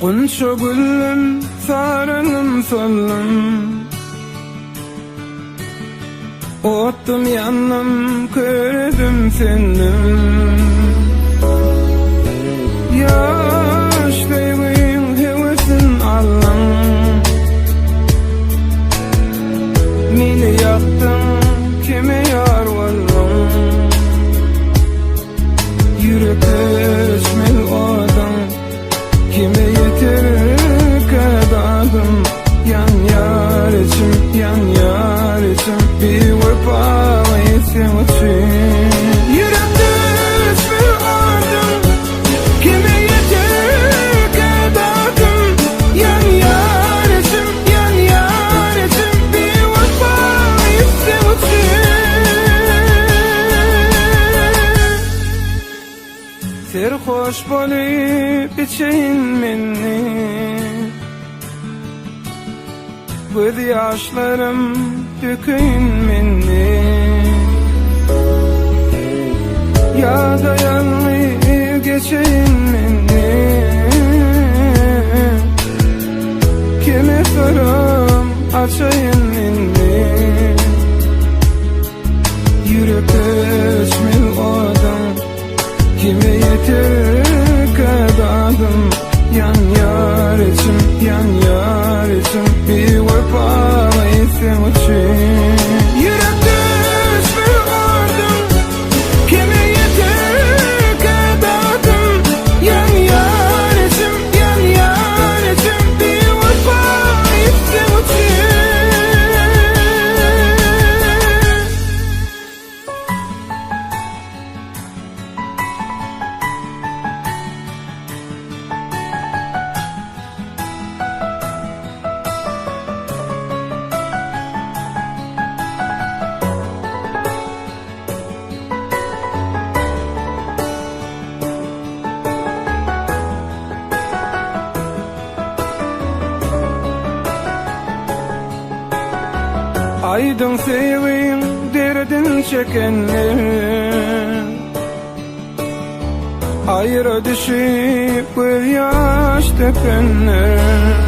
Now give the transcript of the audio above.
Gunça güllüm, saralym, soldum. Otdum, ýandym, kördüm, söndüm. Ýaş söýgiň höwesin aldyň. Meni ýakdyň, kime ýar bolduň? Ýürekde öçmez oduň, Kime ýeterkä dadym? Ýanýar içim, ýanýar içim, Biwepaly seň üçin. Ýürekde öçmez oduň, Kime ýeterkä dadym? Ýanýar içim, ýanýar içim, Biwepaly seň üçin. Serhoş bolup içeýin menni Göz ýaşlarym dökeýin menni Ýa-da ýalňyz geçeýin menni Kime syrym açaýyn indi Ýürekde öçmez oduň Kime ýeterkä dadym Ýanýar içim, ýanýar içim Biwepaly seň üçin. Ýürekde öçmez oduň Kime ýeterkä dadym Ýanýar içim, ýanýar içim Biwepaly seň üçin. Aýdyň söýgiň derdin çekenler Aýra düşüp gözýaş dökenler.